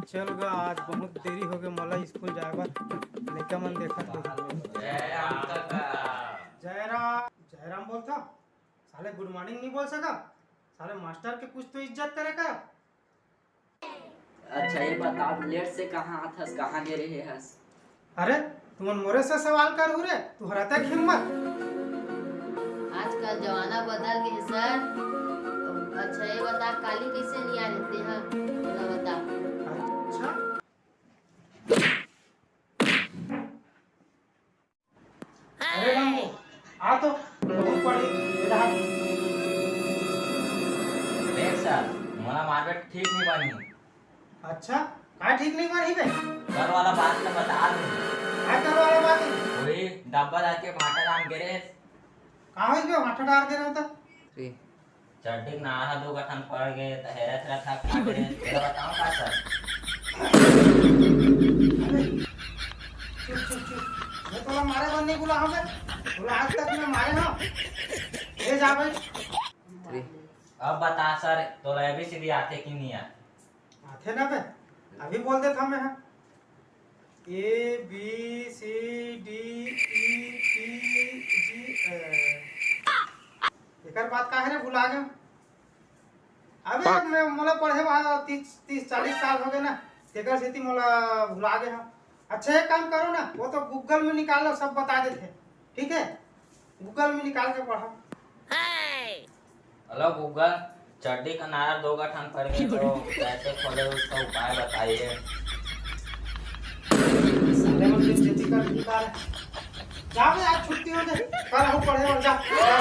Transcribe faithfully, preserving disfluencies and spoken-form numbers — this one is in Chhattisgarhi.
चल गा, आज बहुत देरी हो गया मोला स्कूल जाए बर। लइका मन देखत हो। जय राम काका। जय राम। जय राम बोलता? साले गुड मॉर्निंग नहीं बोल सका? साले मास्टर के कुछ तो इज्जत करे का? अच्छा, ये बता, लेट से कहाँ आथस, कहाँ गे रहे हस? अरे, तुमन मोरे से सवाल करहू रे, तुहर अतेक हिम्मत। आजकल जमाना बदल गे हे सर। अच्छा, ये बता, काली कैसे नहीं आ रहे तेहा? थोड़ा बता। अच्छा। अरे लंबू, आ तो, बहुत पढ़ी, ये रहा। देख सर, मोला मारबे ठीक नहीं बनी। अच्छा, का ठीक नहीं बनी बे? कल वाला बात तो बता दूं। का कल वाला बात? वही डब्बा डाल के भाटा डाल गे रहे। का होइस बे, भाटा डाल गे रहे तो? चड्डी के नारा दू गठन पड़ गए, त हेरत रहत हा, का करे? तेला बताओ का सर? अरे, चुप, चुप, चुप। मैं तोला मारे बर नहीं बुला हूँ बे। तोला आज तक मैं मारे हूँ। ले जा भाई। अब बता सर, तोला एबीसीडी आथे कि नहीं आथे? आथे ना बे, अभी बोल देत हँव मैं हा। A B C D E P G. एकर बाद का हे रे, भुला गेंव। अबे मैं, मोला पढ़े बर तीस, तीस चालीस साल हो गए ना, तेकर सेती मोला भुला गे हँव। अच्छा, एक काम करो ना, वो तो गूगल में निकाल लो, सब बता देथे, ठीक है? गूगल में निकाल के पढ़ो। हेलो गूगल, चड्डी का नारा दो गठन पड़ गए तो कैसे खोले, उसका उपाय बताइए। साले मन के खेती कर बेकार है। जा बे, आज छुट्टी हो गई, कल हम पढ़े और जा, जा।